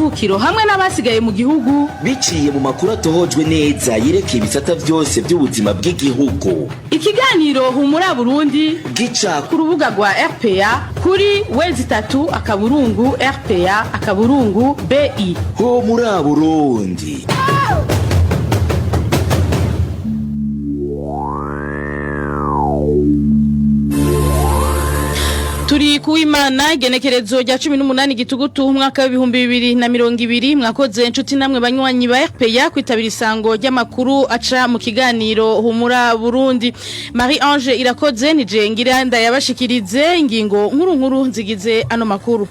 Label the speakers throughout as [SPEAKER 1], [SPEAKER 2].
[SPEAKER 1] Kavukiro hamwe n'abasigaye mu gihugu.
[SPEAKER 2] Biciye mu makuru atohojwe neza yerekeye ibisata vyose vy'ubuzima bw'igihugu.
[SPEAKER 1] Ikiganiro Humura Burundi
[SPEAKER 2] gica
[SPEAKER 1] ku rubuga rwa RPA kuri w3.rpa.bi.
[SPEAKER 2] Humura Burundi.
[SPEAKER 1] Turi kuwimana, igenekerezo rya 18 gitugutu umwaka w'2020. Mwakoze inshuti namwe banywanyi ba RPA kwitabira isango ry'amakuru aca mu kiganiro Humura Burundi. Marie Ange Irakoze nije ngira ndayabashikirize. Ingingo nkuru nkuru nzigize ano makuru: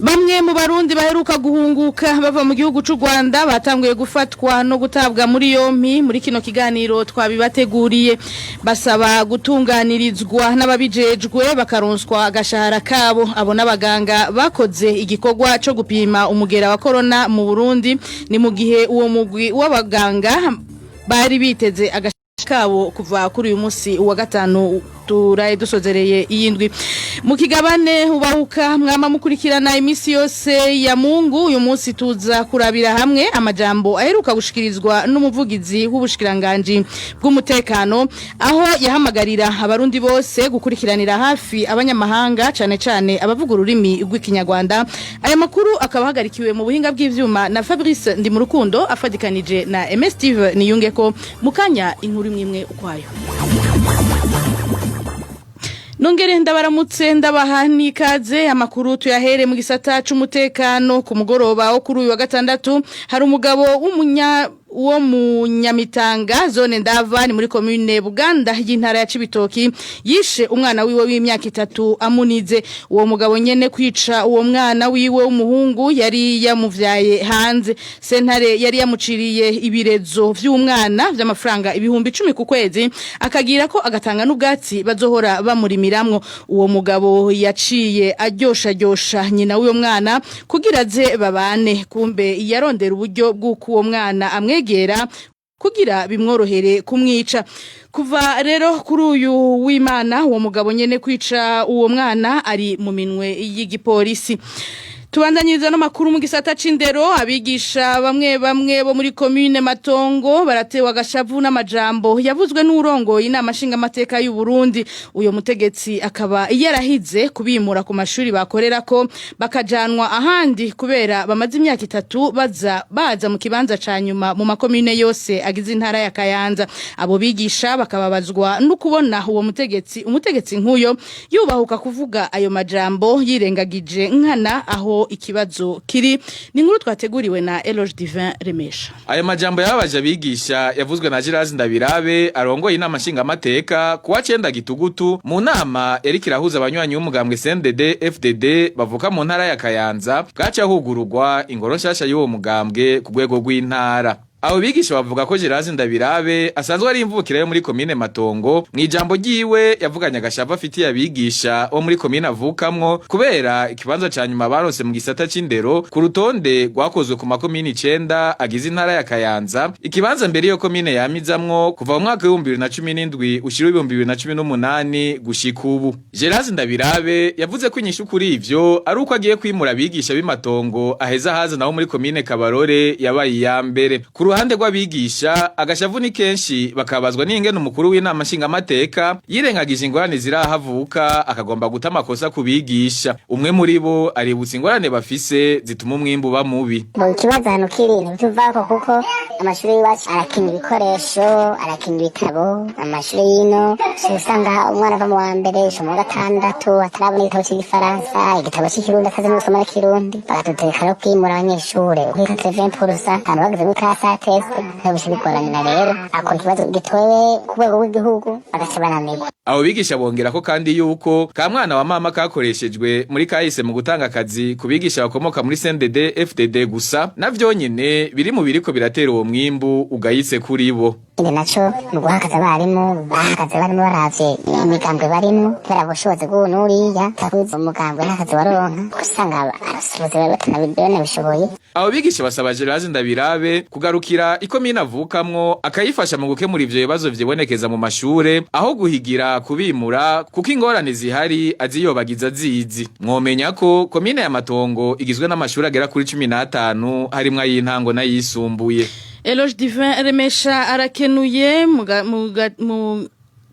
[SPEAKER 1] Bamwe mu Barundi baheruka guhunguka bava mu gihugu c'u Rwanda batanguye gufatwa no gutabwa muri yompi. Muri kino kiganiro twabibateguriye. Basaba gutunganirizwa n'ababijejwe, bakaronswa agashahara kabo. Abo n'abaganga bakoze igikorwa co gupima umugera wa corona mu Burundi. Ni mu gihe uwo mugwi w'abaganga bari biteze agashahara kabo kuva kuri uyu munsi wa gatanu turaye dusozereye iyindwi. Mu kigabane ubahuka mwama mukurikirana imisi yose ya Mungu, uyu munsi tuza kurabira hamwe amajambo aheruka gushikirizwa n'umuvugizi w'ubushikiranganje bw'umutekano, aho yahamagarira Abarundi bose gukurikiranira hafi abanyamahanga, cane cane abavuga ururimi rw'Ikinyarwanda. Aya makuru akaba ahagarikiwe mu buhinga bw'ivyuma na Fabrice Ndimurukundo, afadikanije na MS Steve Niyungeko. Mukanya inkuru imwe ukwayo. Nongere ndabaramutse, ndabaha n'ikaze. Amakuru tuyahere mu gisata c'umutekano. Ku mugoroba wo kuri uyu wa gatandatu, hari umugabo w'umunya wo mu Nyamitanga, zone Ndava, ni muri commune Buganda y'intara ya Cibitoki, yishe umwana wiwe w'imyaka 3 amunize. Uwo mugabo nyene kwica uwo mwana wiwe w'umuhungu yari yamuvyaye hanze. Sentare yari yamuciriye ibirezo vy'umwana vy'amafaranga 10,000 ku kwezi, akagira ko agatanga n'ubwatsi bazohora bamurimiramwo. Uwo mugabo yaciye aryosha nyina w'uwo mwana kugira aze babane, kumbe yarondera uburyo bw'uko uwo mwana amwegera kugira bimworohere kumwica. Kuva rero kuri uyu w'Imana, uwo mugabo nyene kwica uwo mwana ari mu minwe y'igipolisi. Tubandanyiriza no makuru mu gisata c'indero. Abigisha bamwe bamwe bo muri commune Matongo baratewe agashavu n'amajambo yavuzwe n'urongoye inama nshinga amateka y'u Burundi. Uyo mutegetsi akaba yarahize kubimura ku mashuri bakorerako bakajanwa ahandi, kubera bamaze imyaka 3 baza baza mu kibanza ca nyuma mu makomine yose agize intara ya Kayanza. Abo bigisha bakababazwa no kubona uwo mutegetsi, umutegetsi nk'uyo, yubahuka kuvuga ayo majambo yirengagije nkana aho ikibazo kiri. Ni inkuru twateguriwe na Eloge Divin Remesha.
[SPEAKER 3] Ayo majambo yababaje abigisha yavuzwe na Gerard Ndabirabe arongoye inama nshingamateka kuwa 9 gitugutu, mu nama yariko irahuza abanywanyi b'umugambwe CNDD FDD bavuka mu ntara ya Kayanza, bwaca hugururwa ingoro nshasha y'uwo mugambwe ku rwego rw'intara. Abo bigisha bavuga ko Gerard Ndabirabe asanzwe ari imvukira yo muri komine Matongo, mu ijambo ryiwe yavuganye agashavu afitiye abigisha bo muri komine avukamwo kubera ikibanza ca nyuma baronse mu gisata c'indero ku rutonde rwakozwe ku makomine 9 agize intara ya Kayanza. Ikibanza mbere iyo komine yamizamwo kuva mu mwaka w'2017 ushira 2018 gushika ubu. Gerard Ndabirabe yavuze ko inyishu kuri ivyo ari uko agiye kwimura abigisha b'Imatongo, aheza haza naho muri komine Kabarore yabaye iya mbere. Ku ruhande rw'abigisha, agashavu ni kenshi, bakabazwa n'ingene umukuru w'inama nshingamateka yirengagije ingorane zirahavuka, akagomba guta amakosa ku bigisha. Umwe muri bo aributsa ingorane bafise zituma umwimbu uba mubi.
[SPEAKER 4] Mu kibazo ahantu kiri ntituvako, kuko amashuri y'iwacu arakina ibikoresho, arakina ibitabo. Amashuri y'ino usanga umwana ava mu wa mbere mu wa gatandatu atarabona igitabo cy'igifaransa, igitabo cy'ikirundi, atazi no gusoma n'ikirundi. Bakadutegeka no kwimura abanyeshure kuri 80%, ahantu bageze muri classe test ntibishe bigoranira. Rero ako ikibazo gitowe ku rwego rw'igihugu bagaca bananirwa.
[SPEAKER 3] Abo bigisha bongera ko kandi yuko ka mwana wa mama kakoreshejwe muri kahise mu gutanga akazi ku bigisha bakomoka muri CNDD FDD gusa, navyo nyene biri mu biriko biratera uwo mwimbu ugayitse kuri bo.
[SPEAKER 4] Ikindi naco mu guhakaza abarimu, bahakaze barimo baravye imigambwe barimwo, kubera ubushobozi bw'ubu n'uriya takuzi umugambwe n'akazi waronka, usanga abasobozi batanabishoboye.
[SPEAKER 3] Abo bigisha basaba Gerard Ndabirabe kugarukira ikomine avukamwo, akayifasha mu gukemura ivyo bibazo vyibonekeza mu mashure, aho guhigira kubimura, kuko ingorane zihari aziyobagiza zizi. Mwomenya ko komine ya Matongo igizwe n'amashuri agera kuri 15, harimwo ay'intango n'ayisumbuye.
[SPEAKER 1] Eloge Divin Remesha arakenuye. Muga, mu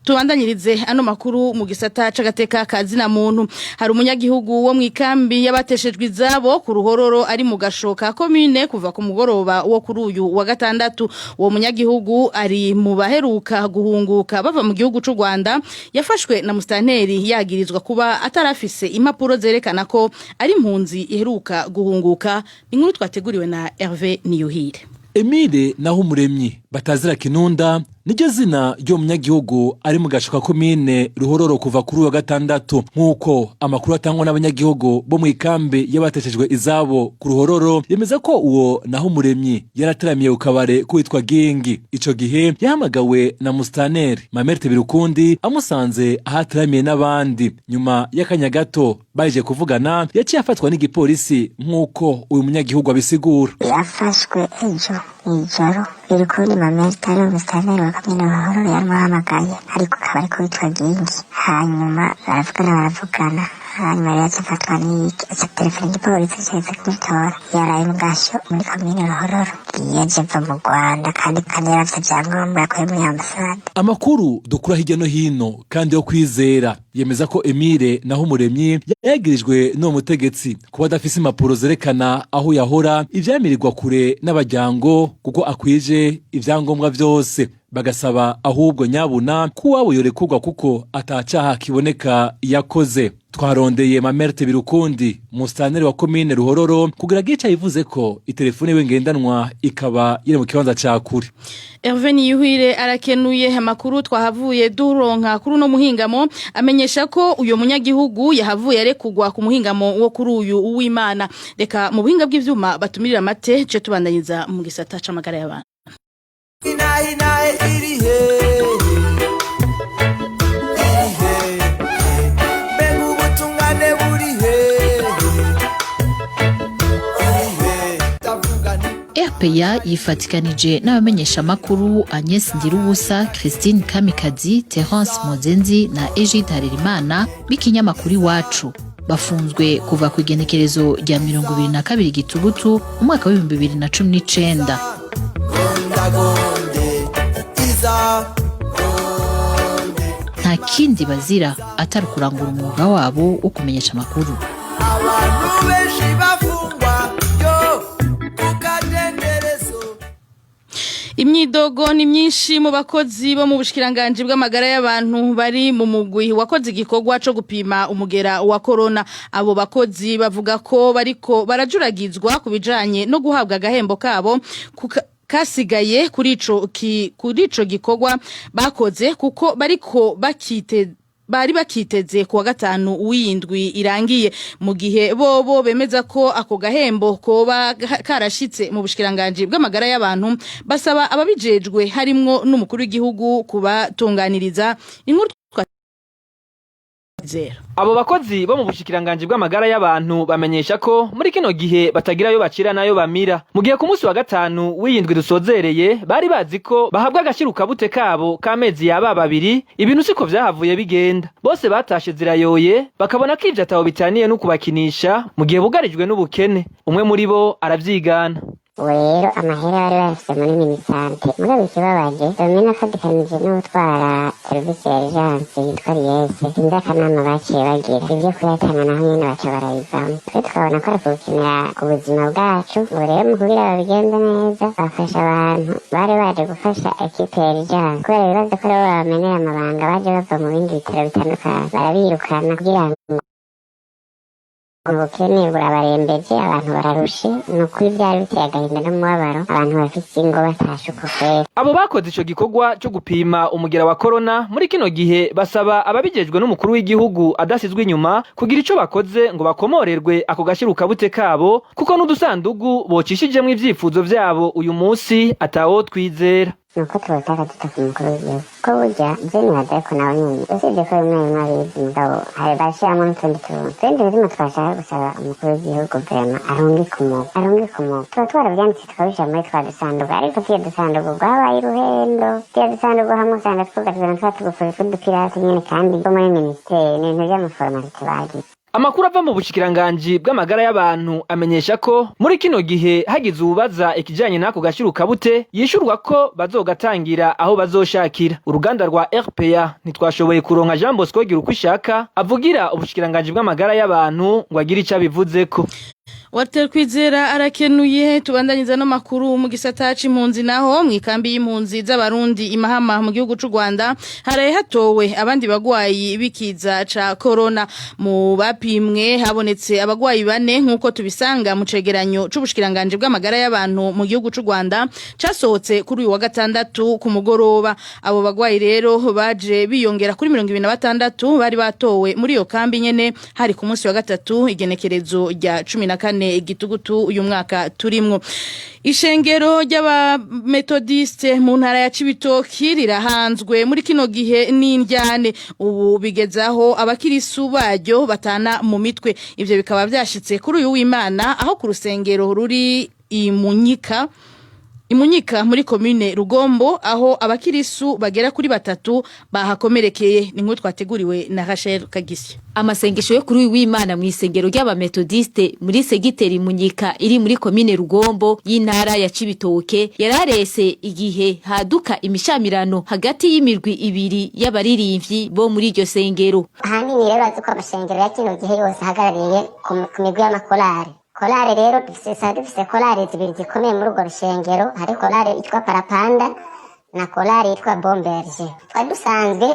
[SPEAKER 1] tubandanyirize ano makuru mu gisata c'agateka kazina muntu. Hari umunyagihugu wo mw'ikambi y'abateshejwe izabo ku Ruhororo ari mu gashoka komine kuva ku mugoroba wo kuri uyu wa gatandatu. Uwo munyagihugu ari mu baheruka guhunguka bava mu gihugu c'u Rwanda. Yafashwe na mustanteri yagirizwa kuba atarafise impapuro zerekana ko ari impunzi iheruka guhunguka. Inkuru twateguriwe na Hervé Niyuhire.
[SPEAKER 5] Emile Nahumuremyi batazira Kinunda niryo zina ry'uwo munyagihugu ari mu gashoka komine Ruhororo kuva kuri uwa gatandatu, nk'uko amakuru atangwa n'abanyagihugu bo mu ikambi y'abateshejwe izabo ku Ruhororo. Yemeza ko uwo Nahumuremyi yarateramiye ku kabare k'uwitwa Gingi. Ico gihe yahamagawe na mustaneri Mamerte Birukundi, amusanze ahateramiye n'abandi. Nyuma y'akanya gato baje kuvugana, yaciye afatwa n'igipolisi, nk'uko uyu munyagihugu abisigura.
[SPEAKER 4] Yafashwe ejo mw'ijoro. Birukundi Mamerita ari umusitanteri wa komine Ruhororo yaramuhamagaye ariko akaba ariko witwa Gingi, hanyuma baravugana baravugana, hanyuma rero aca afatwa n'iki, aca telefone igipolisi cahise kumutora. Yaraye mu gasho muri komine Ruhororo. Yaje ava mu Rwanda kandi yari afite ivyangombwa yakuye muri ambasade.
[SPEAKER 5] Amakuru dukura hirya no hino kandi yo kwizera yemeza ko Emile Nahumuremyi yagirijwe n'uwo mutegetsi kuba adafise impapuro zerekana aho yahora, ivyamirirwa kure n'abajyango kuko akwije ivyangombwa vyose. Bagasaba ahubwo nyabuna ko uwabo yorekurwa kuko atacaha kiboneka yakoze. Twarondeye Mamerte Birukundi, musitanteri wa komine Ruhororo, kugira gica yivuze ko itelefone yiwe ngendanwa ikaba iri mu kibanza ca kure.
[SPEAKER 1] Hervé Niyuhire arakenuye. Amakuru twahavuye duronka kuri uno muhingamo amenyesha ko uyo munyagihugu yahavuye arekugwa ku muhingamo wo kuri uyu uw'Imana. Reka mu buhinga bw'ivyuma batumirira amate ce, tubandanyiriza mu gisata c'amagara y'abantu.
[SPEAKER 6] Inahi nahe iri hehe, iri hehe? Mbega ubutungane buri hehe, iri hehe? Ndavuga nti
[SPEAKER 7] RPA yifatikanije n'abamenyeshamakuru Agnes Ndirubusa, Christine Kamikazi, Terence Mozenzi na Egide Harerimana b'ikinyamakuru Iwacu. Bafunzwe kuva ku igenekerezo rya 22 Gitugutu umwaka w'2019.
[SPEAKER 6] Gondagonde iza gonde.
[SPEAKER 7] Nta kindi bazira atari ukurangura umwuga wabo wo kumenyesha amakuru.
[SPEAKER 6] Abantu benshi bafungwa yo kukadenderezo.
[SPEAKER 1] Imyidogo ni myinshi mu bakozi bo mu bushikiranganji bw'amagara y'abantu bari mu mugwi wakoze igikorwa co gupima umugera wa corona. Abo bakozi bavuga ko bariko barajuragizwa ku bijanye no guhabwa agahembo kabo kasigaye kuri ico gikorwa bakoze, kuko bariko bakite bari bakiteze kuwa gatanu w'indwi irangiye, mu gihe bobo bemeza ko ako gahembo koba karashitse mu bushikiranganji bw'amagara y'abantu. Basaba ababijejwe harimwo n'umukuru w'igihugu kubatunganiriza. Inkuru zero.
[SPEAKER 8] Abo bakozi bo mu bushikiranganji bw'amagara y'abantu bamenyesha ko muri kino gihe batagira ayo bacira n'ayo bamira, mu gihe ku munsi wa gatanu w'iyindwi dusozereye bari bazi ko bahabwa agashirukabute kabo k'amezi yaba babiri. Ibintu siko vyahavuye bigenda, bose batashe zirayoye, bakabona ko ivyo atabo bitaniye no kubakinisha mu gihe bugarijwe n'ubukene. Umwe muri bo aravyigana.
[SPEAKER 4] Ubu rero amahera bari bayafise muri Minisante, mugabo ikibabaje domina afatikanije n'utwara serivisi ya urgence yitwa Riyese, sinzi akanama baciye bagira ivyo kuyatanga, naho nyene baca barabivamwo. Twe tukabona ko ari kugukinira ku buzima bwacu. Ubu rero mu kugira babigenze neza, bafasha abantu bari baje gufasha équipe ya urgence, kubera ibibazo ko aribo babamenera amabanga, baje bava mu bindi bitaro bitandukanye, barabirukana kugira ngo ubukene burabarembeje, abantu bararushe. Ni ukuri byari biteye agahinda n'umubabaro, abantu bafise ingo batashe uko kwera.
[SPEAKER 8] Abo bakoze ico gikorwa co gupima umugera wa corona muri kino gihe basaba ababijejwe n'umukuru w'igihugu adasizwe inyuma kugira ico bakoze ngo bakomorerwe ako gashirukabute kabo, kuko n'udusandugu bocishijemwo ivyifuzo vyabo uyu munsi atawo twizera.
[SPEAKER 4] Nuko tubutaka duta ku mukuru w'igihugu, ko burya je nibaza ko nawe nyene, usibye ko bimwe bimwe abizi, mugabo hari bashiramwo n'utundi tuntu. Utundi buzima twashaka gusaba umukuru w'igihugu, vraiment, arungike umugwi, arungike umugwi. Tuba twaravyanditse, tukabishira muri twa dusanduku, ariko tuyo dusanduku rwabaye uruhendo. Tuyo dusanduku hamwe usanga twugajwe na twa tugufuri tw'udupirate nyene, kandi bo muri minisiteri ni ibintu vy'ama formalités bagize.
[SPEAKER 8] Amakuru ava mu bushikiranganji bw'amagara y'abantu amenyesha ko muri kino gihe hagize uwubaza ikijanye n'ako gashirukabute, yishurwa ko bazogatangira aho bazoshakira. Uruganda rwa RPA ntitwashoboye kuronka Jean Bosco Girukwishaka avugira ubushikiranganji bw'amagara y'abantu ngo agire ico abivuzeko.
[SPEAKER 1] Walter Kwizera arakenuye. Tubandanyiza no makuru mu gisata c'impunzi. Naho mu ikambi y'impunzi z'Abarundi imahama mu gihugu c'u Rwanda, haraye hatowe abandi bagwayi bikiza ca corona. Mu bapimwe habonetse abagwayi bane, nkuko tubisanga mu cegeranyo c'ubushikiranganje bw'amagara y'abantu mu gihugu c'u Rwanda casohotse kuri uyu wa gatandatu ku mugoroba. Abo bagwayi rero baje biyongera kuri 26 bari batowe muri iyo kambi nyene, hari ku munsi wa gatatu, igenekerezo rya 14 Gitugutu uyu mwaka turimwo. Ishengero ry'Abametodiste mu ntara ya Cibitoki rirahanzwe muri kino gihe n'indyane. Ubu bigezaho abakirisu baryo batana mu mitwe. Ivyo bikaba vyashitse kuri uyu w'Imana, aho ku rusengero ruri Imunyika muri komine Rugombo, aho abakirisu bagera kuri batatu bahakomerekeye. Ni nkuru twateguriwe na Rachel Kagisya.
[SPEAKER 9] Amasengesho yo kuri uyu w'Imana mu isengero ry'Abametodiste muri segiteri Munyika iri muri komine Rugombo y'intara ya Cibitoke yararese igihe haduka imishamirano hagati y'imirwi ibiri y'abaririmbyi bo muri iryo sengero.
[SPEAKER 4] Ahanini rero bazi ko amashengero ya kino gihe yose ahagarariye ku migwi y'amakorari. Korale rero dufise korale zibiri zikomeye muri urwo rushengero. Hari korale yitwa Parapanda na korale yitwa Bomberge. Twari dusanzwe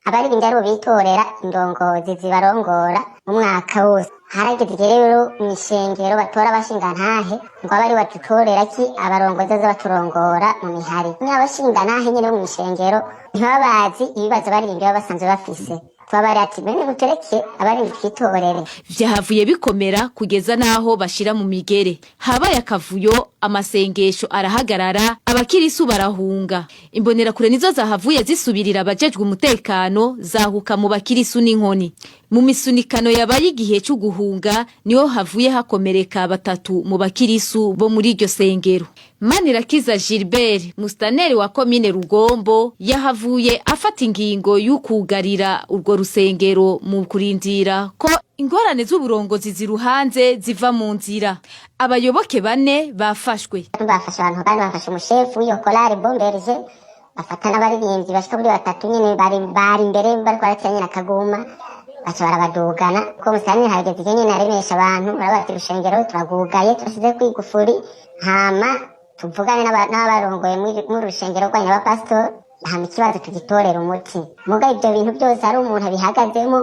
[SPEAKER 4] abaririmbyi aribo bitorera indongozi zibarongora mu mwaka wose. Harageze igihe rero mw'ishengero batora abashingantahe ngo abe ari badutorera ki abarongozi baza baturongora mu mihari. N'abashingantahe nyene bo mw'ishengero ntibaba bazi ibibazo abaririmbyi baba basanzwe bafise. Twabari ati: "Bene mutureke abaririmbyi twitorere."
[SPEAKER 9] Vyahavuye bikomera kugeza n'aho bashira mu migere. Habaye akavuyo, amasengesho arahagarara, abakirisu barahunga. Imbonerakure nizo zahavuye zisubirira abajejwe umutekano, zahuka mu bakirisu n'inkoni. Mu misunikano yabaye igihe cyo guhunga, niho havuye hakomereka batatu mu bakirisu bo muri iryo sengero. Manirakiza Gilbert, mustaneri wa komine Rugombo, yahavuye afata ingingo y'ukugarira urwo rusengero mu kurindira ko ingorane z'uburongozi ziruhanze ziva mu nzira. Abayoboke bane bafashwe.
[SPEAKER 4] Bafashe abantu kandi bafashe umushefu w'iyo korale Bomberge, bafata n'abaririmbyi bashika kuri batatu nyene bari imbere bariko baratera nyene akaguma, baca barabadugana. Kuko musani harageze igihe nyene aremesha abantu, baravuga ati: "Urushengero turagugaye, turasize kwigufuri, hama tuvugane n'abarongoye muri urushengero rwanyu, abapasitori, hama ikibazo tugitorera umuti." Muga ivyo bintu byose ari umuntu abihagazemo,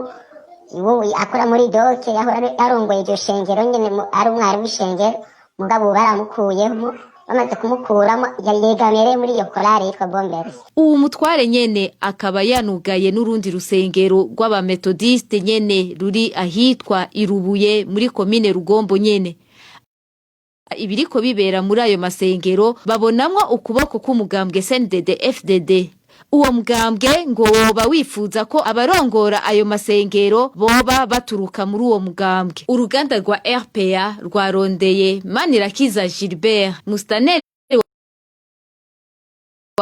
[SPEAKER 4] wowe akora muri doke, yahora arongoye iryo shengero nyene, ari umwarimu w'ishengero, mugabo ubu baramukuyemo. Bamaze kumukuramo, yegamiye rero muri iyo korale yitwa Bombers.
[SPEAKER 9] Uwo mutware nyene akaba yanugaye n'urundi rusengero rw'Abametodiste nyene ruri ahitwa Irubuye muri komine Rugombo nyene. Ibiriko bibera muri ayo masengero babonamwo ukuboko k'umugambwe CNDD FDD. Uwo mugambwe ngo woba wifuza ko abarongora ayo masengero boba baturuka muri uwo mugambwe. Uruganda rwa RPA rwarondeye Manirakiza Gilbert, mustaneri,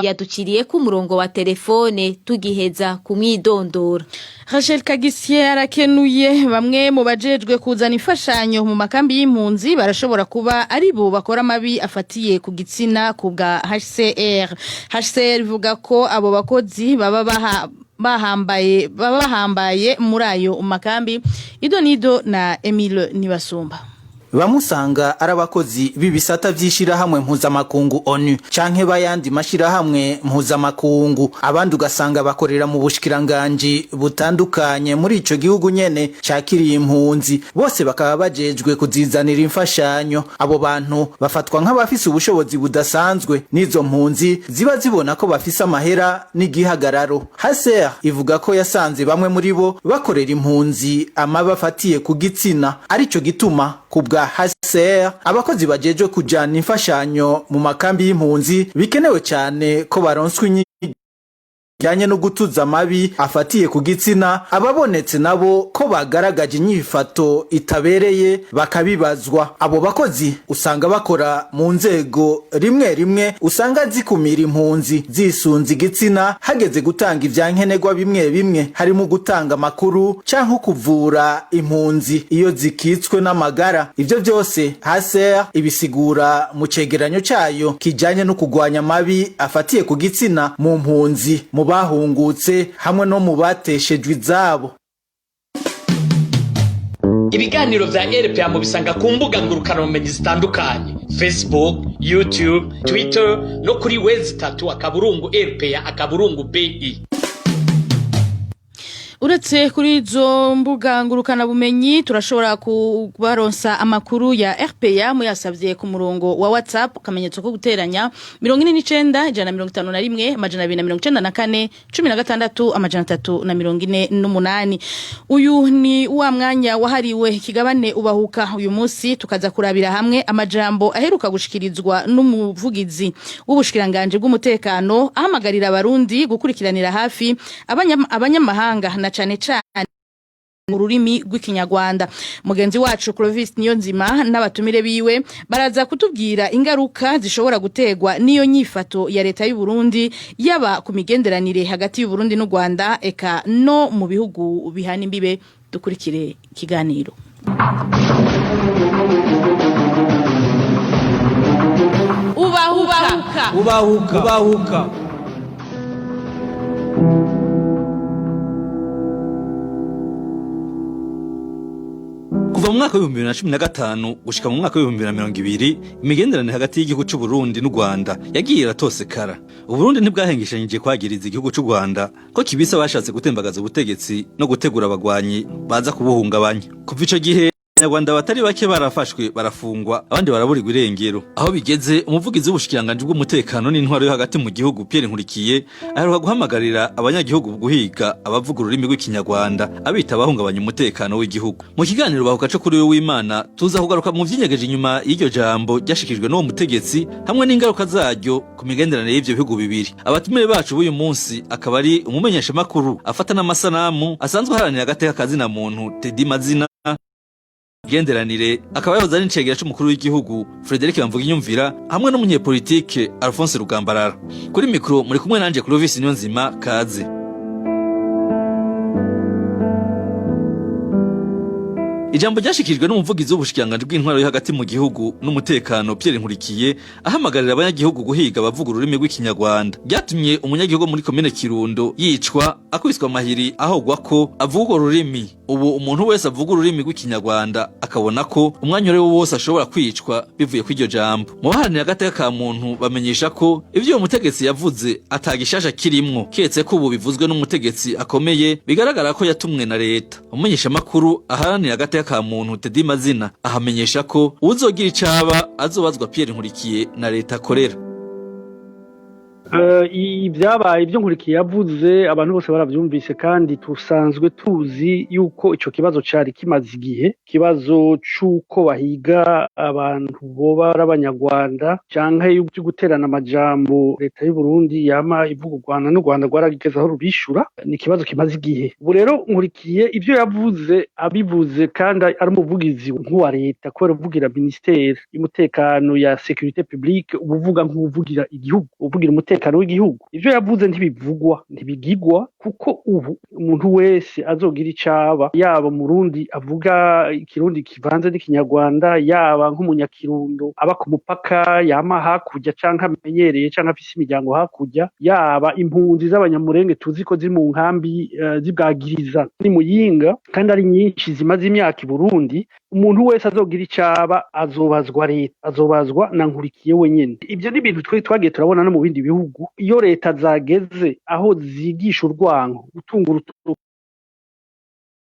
[SPEAKER 9] yaduciriye ko umurongo wa telefone tugiheza kumwidondora.
[SPEAKER 1] Rachel Kagisier arakenuye. Bamwe mu bajejwe kuzana imfashanyo mu makambi y'impunzi barashobora kuba ari bo bakora amabi afatiye ku gitsina, ku bwa HCR. HCR ivuga ko abo bakozi baba baha bahambaye baba bahambaye muri ayo makambi. Ido nido na Emile Nibasumba.
[SPEAKER 10] Bamwe usanga ari abakozi b'ibisata vy'ishirahamwe mpuzamakungu ONU canke bayandi mashirahamwe mpuzamakungu, abandi ugasanga bakorera mu bushikiranganji butandukanye muri ico gihugu nyene cakiriye impunzi. Bose bakaba bajejwe kuzizanira imfashanyo. Abo bantu bafatwa nk'abafise ubushobozi budasanzwe, n'izo mpunzi ziba zibona ko bafise amahera n'igihagararo. HCR ivuga ko yasanze bamwe muri bo bakorera impunzi amabi afatiye ku gitsina, arico gituma ku bwa HCR HCR, abakozi bajejwe kujana imfashanyo mu makambi y'impunzi bikenewe cyane ko baronswa bijyanye no gutuza amabi afatiye ku gitsina, ababonetse nabo ko bagaragaje inyifato itabereye bakabibazwa. Abo bakozi usanga bakora mu nzego rimwe rimwe usanga zikumira impunzi zisunze igitsina hageze gutanga ivyankenerwa bimwe bimwe, harimo gutanga amakuru canke kuvura impunzi iyo zikitswe n'amagara. Ivyo byose HCR ibisigura mu cegeranyo cayo kijanye no kugwanya amabi afatiye ku gitsina mu mpunzi, mu bahungutse hamwe no mu bateshejwe izabo.
[SPEAKER 11] Ibiganiro vya RPA mubisanga ku mbuga ngurukanabumenyi zitandukanye: Facebook, YouTube, Twitter no kuri w3.rpa.bi.
[SPEAKER 1] Uretse kuri izo mbuga ngurukanabumenyi, turashobora kubaronsa amakuru ya RPA muyasabye ku murongo wa WhatsApp, akamenyetso ko guteranya, 49 151 294 16 348. Uyu ni wa mwanya wahariwe ikigabane Ubahuka. Uyu munsi tukaza kurabira hamwe amajambo aheruka gushikirizwa n'umuvugizi w'ubushikiranganje bw'umutekano, ahamagarira abarundi gukurikiranira hafi abanyamahanga na cane cane mu rurimi rw'Ikinyarwanda. Mugenzi wacu Clovis Niyonzima n'abatumire biwe baraza kutubwira ingaruka zishobora gutegwa n'iyo nyifato ya leta y'u Burundi, yaba ku migenderanire hagati y'u Burundi n'u Rwanda, eka no mu bihugu bihana imbibe. Dukurikire ikiganiro. Ubahuka.
[SPEAKER 12] Ubahuka, ubahuka.
[SPEAKER 13] Kuva mu mwaka w'2015 gushika mu mwaka w'2020, imigenderanire hagati y'igihugu c'u Burundi n'u Rwanda yagiye iratosekara. Uburundi ntibwahengeshanyije kwagiriza igihugu c'u Rwanda ko kibisa bashatse gutembagaza ubutegetsi no gutegura abagwanyi baza kubuhungabanya. Kuva ico gihe, Abanyarwanda batari bake barafashwe, barafungwa, abandi baraburirwa irengero. Aho bigeze, umuvugizi w'ubushikiranganji bw'umutekano n'intwaro yo hagati mu gihugu, Pierre Nkurikiye, aheruka guhamagarira abanyagihugu guhiga abavuga ururimi rw'Ikinyarwanda, abita abahungabanya umutekano w'igihugu. Mu kiganiro Bahuka co kuri we w'Imana, tuza kugaruka mu vyinyegeje inyuma y'iryo jambo ryashikijwe n'uwo mutegetsi hamwe n'ingaruka zaryo ku migenderanire y'ivyo bihugu bibiri. Abatumire bacu b'uyu munsi akaba ari umumenyeshamakuru afata n'amasanamu asanzwe aharanira agateka kazina muntu, Teddy Mazina, imigenderanire, akaba yahoze ari icegera c'umukuru w'igihugu, Frederic Bamvuginyumvira, hamwe n'umunyepolitike Alphonse Rugambarara. Kuri mikro muri kumwe nanje Clovis Niyonzima. Kaze. Ijambo ryashikirijwe n'umuvugizi w'ubushikiranganji bw'intwaro yo hagati mu gihugu n'umutekano, Pierre Nkurikiye, ahamagarira abanyagihugu guhiga abavuga ururimi rw'Ikinyarwanda, ryatumye umunyagihugu muri komine Kirundo yicwa akubiswa amahiri ahogwa ko avuga urwo rurimi. Ubu umuntu wese avuga ururimi rw'Ikinyarwanda akabona ko umwanya uri wo wose ashobora kwicwa bivuye kw'iryo jambo. Mu baharanira agateka ka muntu bamenyesha ko ivyo uwo mutegetsi yavuze atagishasha kirimwo, keretse ko ubu bivuzwe n'umutegetsi akomeye bigaragara ko yatumwe na leta. Umumenyeshamakuru aharanira agateka ka muntu Teddy Mazina ahamenyesha ko uwuzogira icaba azobazwa Pierre Nkurikiye na leta akorera.
[SPEAKER 14] Ibyabaye, ibyo Nkurikiye yavuze, abantu bose barabyumvise, kandi tusanzwe tuzi yuko ico kibazo cari kimaze igihe, ikibazo c'uko bahiga abantu boba ari Abanyarwanda canke byo guterana amajambo leta y'u Burundi yama ivuga u Rwanda, n'u Rwanda rwarageze aho rubishura. Ni ikibazo kimaze igihe. Ubu rero Nkurikiye ibyo yavuze abivuze kandi ari umuvugizi nk'uwa leta, kubera uvugira ministère y'umutekano ya sécurité publique, ubuvuga nk'uvugira igihugu, uvugira umutekano w'igihugu. Ivyo yavuze ntibivugwa, ntibigigwa, kuko ubu umuntu wese azogira icaba, yaba Umurundi avuga Ikirundi kivanze n'Ikinyarwanda, yaba nk'umunyakirundo aba ku mupaka yama hakurya canke amenyereye canke afise imiryango hakurya, yaba impunzi z'Abanyamurenge tuzi ko ziri mu nkambi z'Ibwagiriza ni Muyinga kandi ari nyinshi zimaze imyaka i Burundi, umuntu wese azogira icaba azobazwa leta, azobazwa na Nkurikiye wenyene. Ibyo ni ibintu twe twagiye turabona no mu bindi bihugu, iyo leta zageze aho zigisha urwango, gutunga urutoki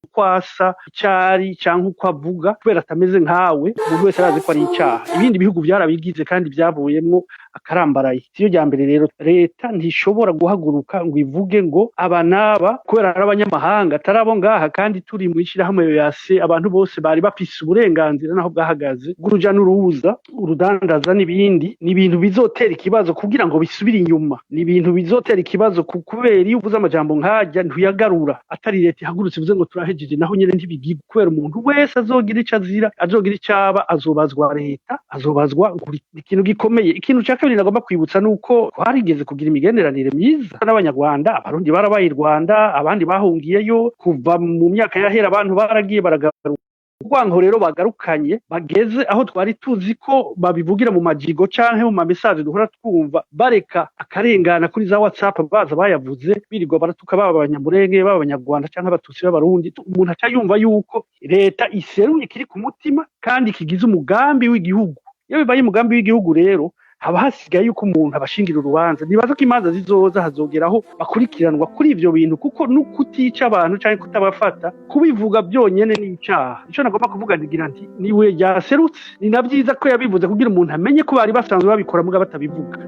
[SPEAKER 14] uko asa, icari canke uko avuga kubera atameze nkawe, umuntu wese arazi ko ari icaha. Ibindi bihugu byarabigize kandi byavuyemwo. akarambaraye. Siyo rya mbere rero, leta ntishobora guhaguruka ngo ivuge ngo aba n'aba kubera ari abanyamahanga atari abo ngaha, kandi turi mu ishirahamwe yase abantu bose bari bafise uburenganzira naho bwahagaze bw'uruja n'uruza, urudandaza n'ibindi. Ni ibintu bizotera ikibazo kugira ngo bisubire inyuma, ni ibintu bizotera ikibazo kubera iyo uvuze amajambo nk'arya ntuyagarura, atari leta ihagurutse ivuze ngo turahejeje, naho nyene ntibigirwa, kubera umuntu wese azogira ico azira, azogira ico aba, azobazwa leta, azobazwa ikintu gikomeye. Ikintu ca kabiri nagomba kwibutsa nuko twarigeze kugira imigenderanire myiza n'Abanyarwanda. Abarundi barabaye i Rwanda, abandi bahungiyeyo kuva mu myaka yahera, abantu baragiye baragaruka. Urwango rero bagarukanye bageze aho twari tuzi ko babivugira mu majigo canke mu mamesaje duhora twumva, bareka akarengana kuri za WhatsApp, baza bayavuze birirwa baratuka, baba Abanyamurenge, baba Abanyarwanda canke Abatutsi b'Abarundi. Umuntu aca yumva yuko leta iseruye kiri ku mutima kandi kigize umugambi w'igihugu. Iyo bibaye umugambi w'igihugu rero, haba hasigaye yuko umuntu abashingira urubanza. Nibaza ko imanza zizoza, hazogeraho bakurikiranwa kuri ivyo bintu, kuko n'ukutica abantu canke kutabafata, kubivuga byonyene ni icaha. Ico nagomba kuvuga ntigira nti niwe ryaserutse, ni na vyiza ko yabivuze kugira umuntu amenye ko bari basanzwe babikora muga batabivuga.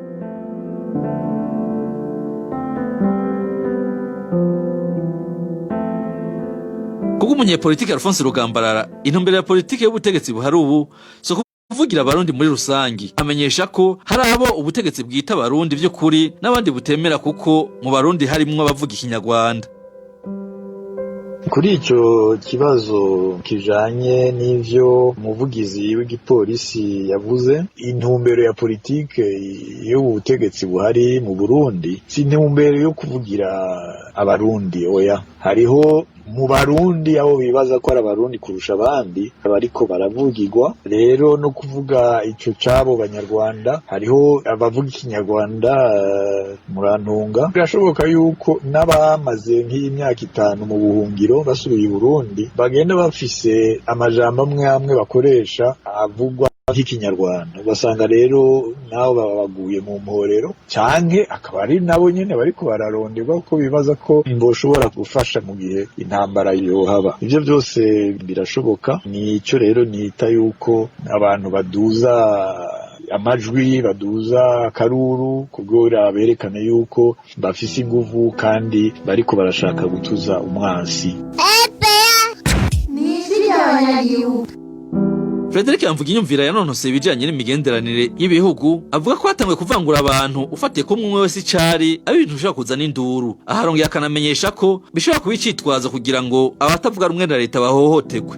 [SPEAKER 13] Kubwo umunyepolitike Alphonse Rugambarara, intumbero ya politike y'ubutegetsi buhari ubu so kuvugira Abarundi muri rusangi. Amenyesha ko hari abo ubutegetsi bwita Abarundi vy'ukuri n'abandi butemera, kuko mu Barundi harimwo abavuga Ikinyarwanda.
[SPEAKER 12] Kuri ico kibazo kijanye n'ivyo umuvugizi w'igipolisi yavuze, intumbero ya politike y'ubu butegetsi buhari mu Burundi si intumbero yo kuvugira Abarundi, oya. Hariho mu Barundi abo bibaza ko ari Abarundi kurusha abandi bariko baravugirwa. Rero no kuvuga ico cabo Banyarwanda, hariho abavuga Ikinyarwanda, murantunga, birashoboka yuko n'abamaze nk'imyaka 5 mu buhungiro basubiye i Burundi bagenda bafise amajambo amwe amwe bakoresha avugwa nk'Ikinyarwanda, ugasanga rero nabo baba baguye mu mporero, canke akaba ari nabo nyene bariko bararonderwa kuko bibaza ko boshobora gufasha mu gihe intambara yohaba. Ivyo vyose birashoboka. Nico rero nita yuko abantu baduza amajwi, baduza akaruru kugira berekane yuko bafise inguvu kandi bariko barashaka gutuza umwansi.
[SPEAKER 13] Frederic Yamvuga yanonoseye ibijanye n'imigenderanire y'ibihugu, avuga ko hatanguye kuvangura abantu ufatiye ko umwe wese icari ari ibintu bishobora kuzana induru. Aharongeye akanamenyesha ko bishobora kuba icitwazo kugira ngo abatavuga rumwe na leta bahohoterwe.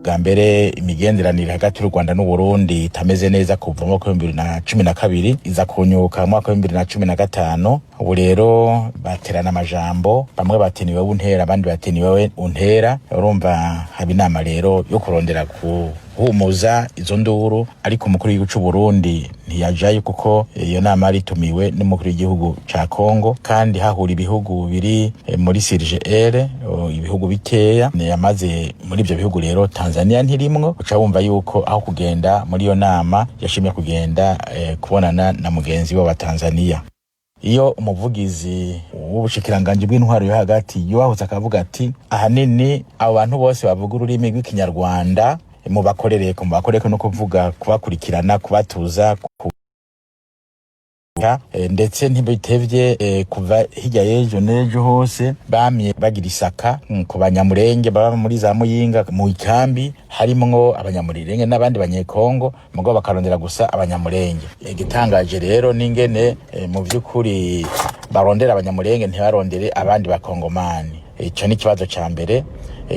[SPEAKER 15] Bwa mbere, imigenderanire hagati y'u Rwanda n'u Burundi itameze neza kuva mu mwaka wa 2012, iza kunyuka mu mwaka wa 2015. Ubu rero baterana amajambo, bamwe bati ni wewe untera, abandi bati ni wewe untera. Urumva haba inama rero yo kurondera kuhumuza izo nduru, ariko umukuru w'igihugu c'u Burundi ntiyajayo, kuko iyo nama yaritumiwe n'umukuru w'igihugu ca Kongo, kandi hahura ibihugu biri muri CIRGL, ibihugu bikeya yamaze muri ivyo bihugu. Rero Tanzania ntirimwo, uca wumva yuko aho kugenda muri iyo nama yashimye kugenda kubonana na mugenzi we wa Tanzania. Iyo umuvugizi w'ubushikiranganji bw'intwaro yo hagati yubahuza akavuga ati ahanini abo bantu bose bavuga ururimi rw'Ikinyarwanda mubakorereko, mubakorereko no kuvuga kubakurikirana, kubatuza ndetse ntibitevye, kuva hirya y'ejo n'ejo hose bamye bagira isaka ku Banyamurenge baba muri za Muyinga mu ikambi, harimwo Abanyamurenge n'abandi Banyekongo, mugabo bakarondera gusa Abanyamurenge. Igitangaje rero n'ingene mu vy'ukuri barondera Abanyamurenge ntibarondere abandi Bakongomani. Ico ni ikibazo ca mbere.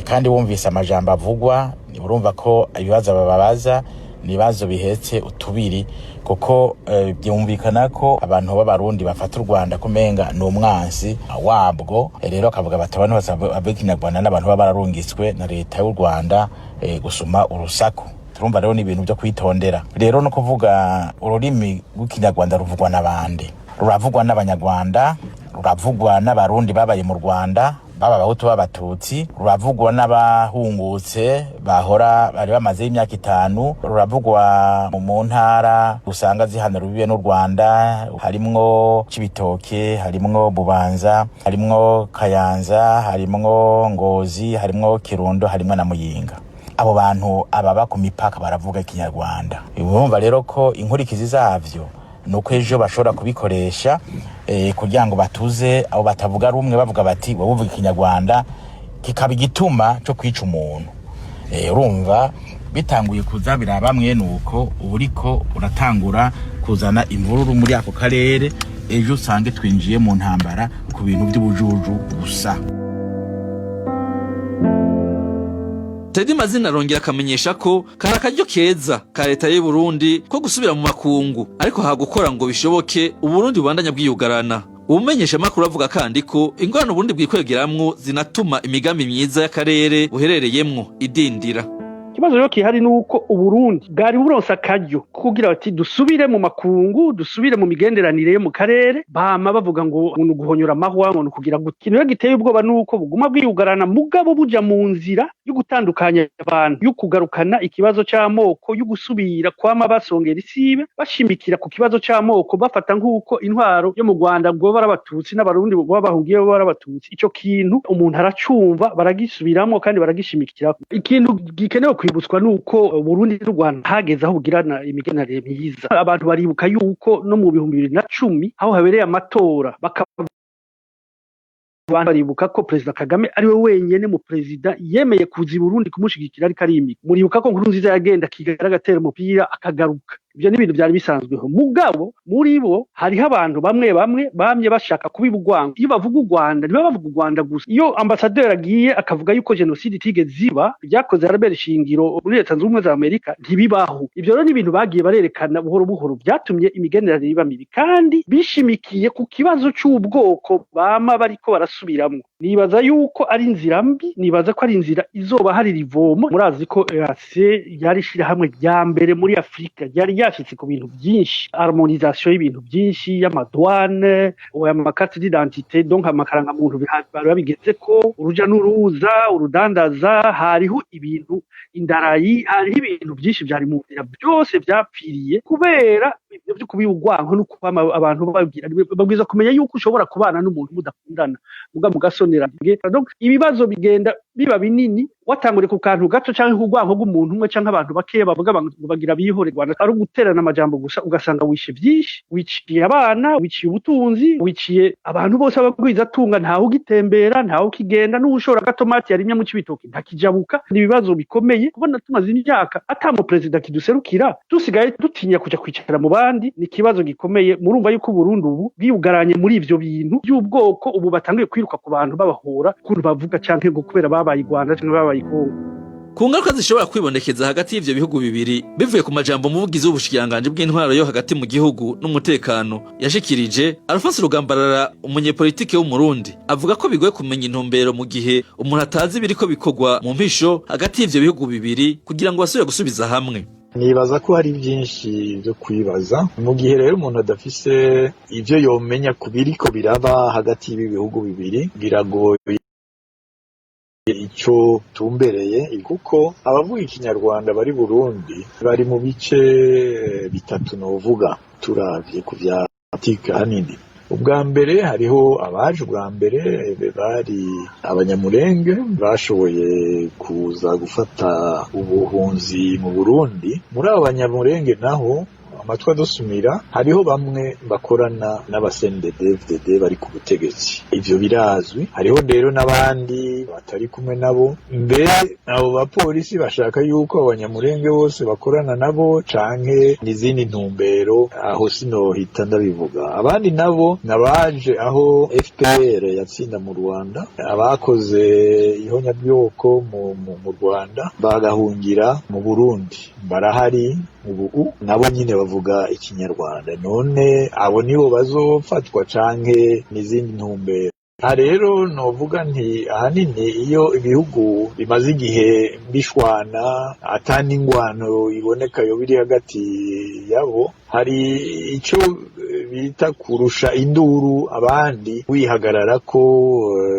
[SPEAKER 15] Kandi wumvise amajambo avugwa, urumva ko ibibazo bababaza ni ibibazo bihetse utubiri, kuko byumvikana ko abantu b'Abarundi bafata u Rwanda kumenga ni umwansi wabwo. Rero akavuga bati abantu bavuga Ikinyarwanda n'abantu baba bararungitswe na leta y'u Rwanda gusuma urusaku. Turumva rero ni ibintu byo kwitondera. Rero no kuvuga ururimi rw'Ikinyarwanda ruvugwa n'abandi, ruravugwa n'Abanyarwanda, ruravugwa n'Abarundi babaye mu Rwanda, baba Abahutu b'Abatutsi, ruravugwa n'abahungutse bahora bari bamaze imyaka 5, ruravugwa mu ntara usanga zihana rubibe n'u Rwanda, harimwo Cibitoke, harimwo Bubanza, harimwo Kayanza, harimwo Ngozi, harimwo Kirundo, harimwo na Muyinga. Abo bantu ababa ku mipaka baravuga Ikinyarwanda. Urumva rero ko inkurikizi zavyo Nuko ejo bashobora kubikoresha kugira ngo batuze abo batavuga rumwe, bavuga bati wowe uvuga ikinyarwanda, kikaba igituma cyo kwica umuntu. Urumva bitanguye kuza biraba mwene uko, uba uriko uratangura kuzana imvururu muri ako karere, ejo usange twinjiye mu ntambara ku bintu by'ubujuju gusa.
[SPEAKER 13] Teddy Mazina arongera akamenyesha ko kari akaryo keza ka leta y'u Burundi ko gusubira mu makungu, ariko hagukora ngo bishoboke Uburundi bubandanya bwiyugarana. Ubumenyesha makuru avuga kandi ko ingorane Uburundi bwikwegeramwo zinatuma imigambi myiza y'akarere buherereyemwo idindira.
[SPEAKER 14] Ikibazo rero kihari ni uko Uburundi bwari buronse akaryo kugira bati dusubire mu makungu, dusubire mu migenderanire yo mu karere, bama bavuga ngo ni uguhonyora amahwa, ngo ni ukugira gute. Ikintu rero giteye ubwoba ni uko buguma bwiyugarana, mugabo buja mu nzira yo gutandukanya abantu, yo kugarukana ikibazo c'amoko, yo gusubira kwama basongera isibe, bashimikira ku kibazo c'amoko, bafata nk'uko intwaro yo mu Rwanda ngo bari abatutsi n'abarundi bo bahungiye bo bari abatutsi. Ico kintu umuntu aracumva, baragisubiramwo kandi baragishimikira. Ikintu gikenewe kwibutswa nuko Burundi n'u Rwanda hageze aho bugirana imigenderanire myiza. Abantu baribuka yuko no mu 2010 aho habereye amatora, bakaba abantu baribuka ko Perezida Kagame ari we wenyene mu perezida yemeye kuza i Burundi kumushigikira ariko arimika. Muribuka ko Nkurunziza yagenda Kigali agatera umupira akagaruka. Ibyo ni ibintu byari bisanzweho. Mugabo muri bo hariho abantu bamwe bamwe bamye bashaka kubiba urwango. Iyo bavuga u Rwanda ntiba bavuga u Rwanda gusa. Iyo ambasaderi agiye akavuga yuko jenoside itigeze iba, ibyakoze Albert Shingiro muri Leta Zunze Ubumwe za Amerika ntibibaho. Ibyo rero ni ibintu bagiye barerekana buhoro buhoro, byatumye imigenderanire iba mibi, kandi bishimikiye ku kibazo c'ubwoko bama bariko barasubiramwo. Nibaza yuko ari inzira mbi, nibaza ko ari inzira izoba hari rivomo. Murazi ko EAC ryari ishirahamwe rya mbere muri Afurika, ryari ryashitse ku bintu byinshi, harmonisation y'ibintu byinshi, y'amadouane, amakarte d'identité, donc amakarangamuntu bari babigeze ko uruja n'uruza, urudandaza, hariho ibintu indarayi, hariho ibintu byinshi byari mu nzira, byose byapfiriye kubera ibyo byo kubiba urwanko no kuba abantu babwira. Babwiza kumenya yuko ushobora kubana n'umuntu mudakundana muga mugasonera. Donc ibibazo bigenda biba binini watanguriye ku kantu gato canke ku rwanko rw'umuntu umwe canke abantu bakeya bavuga ngo bagira bihore. Rwanda ari uguterana amajambo gusa, ugasanga wishe byinshi, wiciye abana, wiciye ubutunzi, wiciye abantu bose abagwizatunga, ntawe ugitembera, ntawe ukigenda, n'ushora agatomati yarimye mu cibitoki ntakijabuka. Ni ibibazo bikomeye kubona tumaze imyaka ata mu perezida kiduserukira, dusigaye dutinya kuja kwicara mu bandi. Ni ikibazo gikomeye. Murumva yuko Burundi ubu bwiyugaranye muri ivyo bintu by'ubwoko, ubu batangiye kwiruka ku bantu babahora ukuntu bavuga canke ngo kubera babaye i Rwanda canke babaye i Kongo.
[SPEAKER 13] Ku ngaruka zishobora kwibonekeza hagati y'ivyo bihugu bibiri bivuye ku majambo umuvugizi w'ubushikiranganji bw'intwaro yo hagati mu gihugu n'umutekano yashikirije, Alphonse Rugambarara, umunyepolitike w'Umurundi, avuga ko bigoye kumenya intumbero mu gihe umuntu atazi ibiriko bikorwa mu mpisho hagati y'ivyo bihugu bibiri kugira ngo basubire gusubiza hamwe.
[SPEAKER 12] Nibaza ko hari byinshi byo kwibaza mu gihe rero umuntu adafise ivyo yomenya ku biriko biraba hagati y'ibi bihugu bibiri, biragoye ico tumbereye, kuko abavuga ikinyarwanda bari Burundi bari mu bice bitatu novuga turavye ku vya politike hanini. Ubwa mbere hariho abaje ubwa mbere bari abanyamurenge bashoboye kuza gufata ubuhunzi mu Burundi. Muri abo banyamurenge naho amatwi adusumira hariho bamwe bakorana n'aba CNDD-FDD bari ku butegetsi, ivyo birazwi. Hariho rero n'abandi batari kumwe nabo. Mbere abo bapolisi bashaka yuko abanyamurenge bose bakorana nabo canke n'izindi ntumbero, aho sinohita ndabivuga. Abandi nabo nabaje aho FPR yatsinda mu Rwanda, abakoze ihonyabwoko mu Rwanda bagahungira mu Burundi barahari ubu, nabo nyine bavuga ikinyarwanda. None abo nibo bazofatwa canke n'izindi ntumbero? Aha rero novuga nti ahanini iyo ibihugu bimaze igihe bishwana ata n'ingwano iboneka yo biri hagati yabo, hari ico bita kurusha induru abandi, wihagarara ko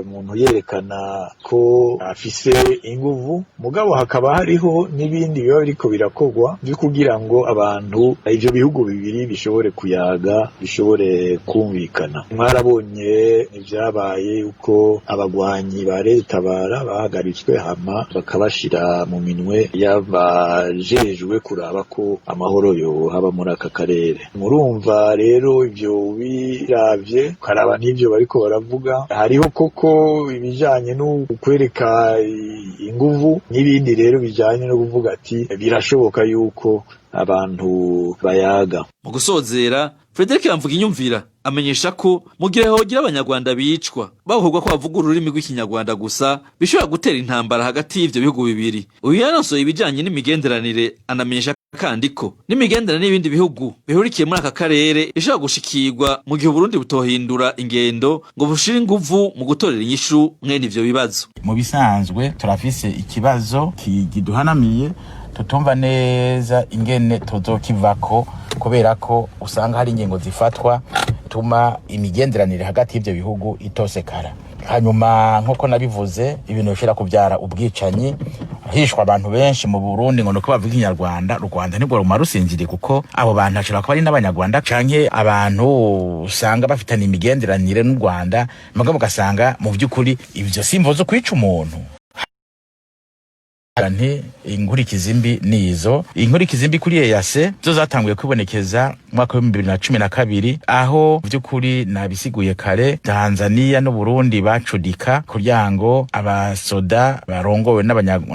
[SPEAKER 12] umuntu yerekana ko afise inguvu, mugabo hakaba hariho n'ibindi biba biriko birakorwa byo kugira ngo abantu, ivyo bihugu bibiri bishobore kuyaga, bishobore kumvikana. Mwarabonye ivyabaye, uko abagwanyi ba Tabara bahagaritswe, hama bakabashira mu minwe y'abajejwe kuraba ko amahoro yo haba muri aka karere. Murumva rero, ivyo ubiravye ukaraba n'ivyo bariko baravuga, hariho koko ibijanye no kwereka inguvu n'ibindi rero bijanye no kuvuga ati birashoboka yuko abantu bayaga.
[SPEAKER 13] Mu gusozera, Frederic Bamvuginyumvira amenyesha ko mu gihe hogira abanyarwanda bicwa bahogwa ko bavuga ururimi rw'Ikinyarwanda gusa, bishobora gutera intambara hagati y'ivyo bihugu bibiri. Uyu yanosoye ibijanye n'imigenderanire anamenyesha kandi ko n'imigenderanire n'ibindi bihugu bihurikiye muri aka karere ishobora gushikirwa mu gihe Uburundi butohindura ingendo ngo bushire inguvu mu gutorera inyishu mwene ivyo bibazo.
[SPEAKER 15] Mu bisanzwe turafise ikibazo kiduhanamiye, tutumva neza ingene tuzokivako, kubera ko usanga hari ingingo zifatwa tuma imigenderanire hagati y'ivyo bihugu itosekara. Hanyuma, nk'uko nabivuze, ibintu bishobora kubyara ubwicanyi, hishwa abantu benshi mu Burundi ngo nuko bavuga Ikinyarwanda. U Rwanda nibwo ruma rusinziriye, kuko abo bantu hashobora kuba ari n'Abanyarwanda canke abantu usanga bafitanye imigenderanire n'u Rwanda, mugabo ugasanga mu vy'ukuri ivyo simvo zo kwica umuntu. Nti inkurikizi mbi nizo inkurikizi mbi kuri EAC zo zatanguye kwibonekeza mu mwaka wa 2012, aho vy'ukuri nabisiguye kare, Tanzania n'u Burundi bacudika kugira ngo abasoda barongowe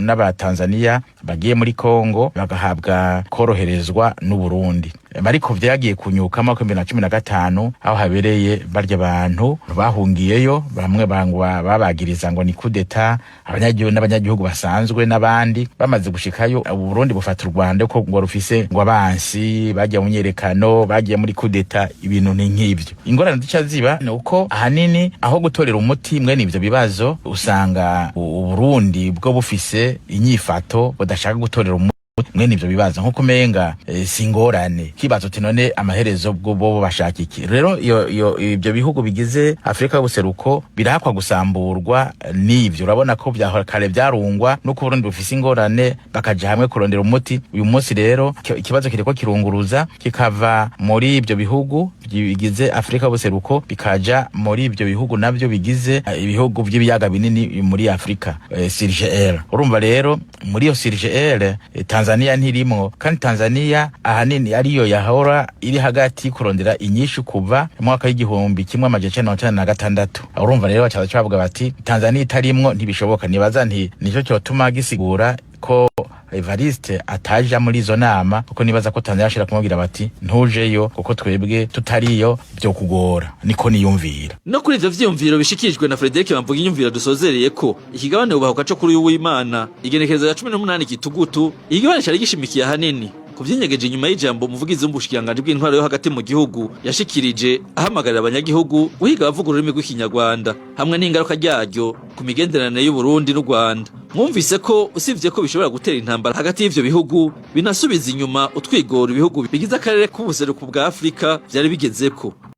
[SPEAKER 15] n'Abatanzania bagiye muri Kongo bagahabwa koroherezwa n'u Burundi. Ariko vyagiye kunyuka mu mwaka wa 2015, aho habereye barya bantu bahungiyeyo, bamwe bangwa babagiriza ngo ni kudeta, abanyagihugu n'abanyagihugu basanzwe n'abandi. Bamaze gushikayo, Uburundi bufata u Rwanda ko ngo rufise ngo abansi bagiye mu myerekano, bagiye muri kudeta, ibintu ni nk'ivyo. Ingorane zica ziba ni uko ahanini aho gutorera umuti mwene ivyo bibazo, usanga Uburundi bwo bufise inyifato budashaka gutorera umuti mwene ivyo bibazo, nkuko umenga si ingorane. Kibazo uti none amaherezo bwo bo bashaka iki? Rero iyo ivyo bihugu bigize Afrika y'ubuseruko birahakwa gusamburwa n'ivyo. Urabona ko vyahora kare vyarungwa nuko Burundi bufise ingorane, bakaja hamwe kurondera umuti. Uyu munsi rero ikibazo kiriko kirunguruza, kikava muri ivyo bihugu bigize Afrika y'ubuseruko, bikaja muri ivyo bihugu navyo bigize ibihugu vy'ibiyaga binini muri Afrika, CIRGL. Urumva rero, muri iyo CIRGL, Tanzania ntirimwo, kandi Tanzania ahanini ariyo yahora iri hagati kurondera inyishu kuva mu mwaka wa 1996. Urumva rero, bacaza bavuga bati Tanzania itarimwo ntibishoboka. Nibaza nti nico cyotuma gisigura ko Evariste ataja muri izo nama, kuko nibaza ko Tanzania ashobora kumubwira bati ntujeyo kuko twebwe tutariyo byo kugora. Niko niyumvira.
[SPEAKER 13] No kuri ivyo vyiyumviro bishikirijwe na Frederic Bamvuginyumvira dusozereye ko ikigabane ubahuka co kuri uyu w'Imana, igenekerezo ya 18 Gitugutu. Ikigabane cari gishimikiye ahanini ku vyinyegeje inyuma y'ijambo umuvugizi w'ubushikiranganji bw'intwaro yo hagati mu gihugu yashikirije, ahamagarira abanyagihugu guhiga abavuga ururimi rw'Ikinyarwanda, hamwe n'ingaruka ryaryo ku migenderanire y'u Burundi n'u Rwanda. Mwumvise ko usibye ko bishobora gutera intambara hagati y'ivyo bihugu, binasubiza inyuma utwigora ibihugu bigize akarere k'ubuseruko bwa Afurika vyari bigezeko.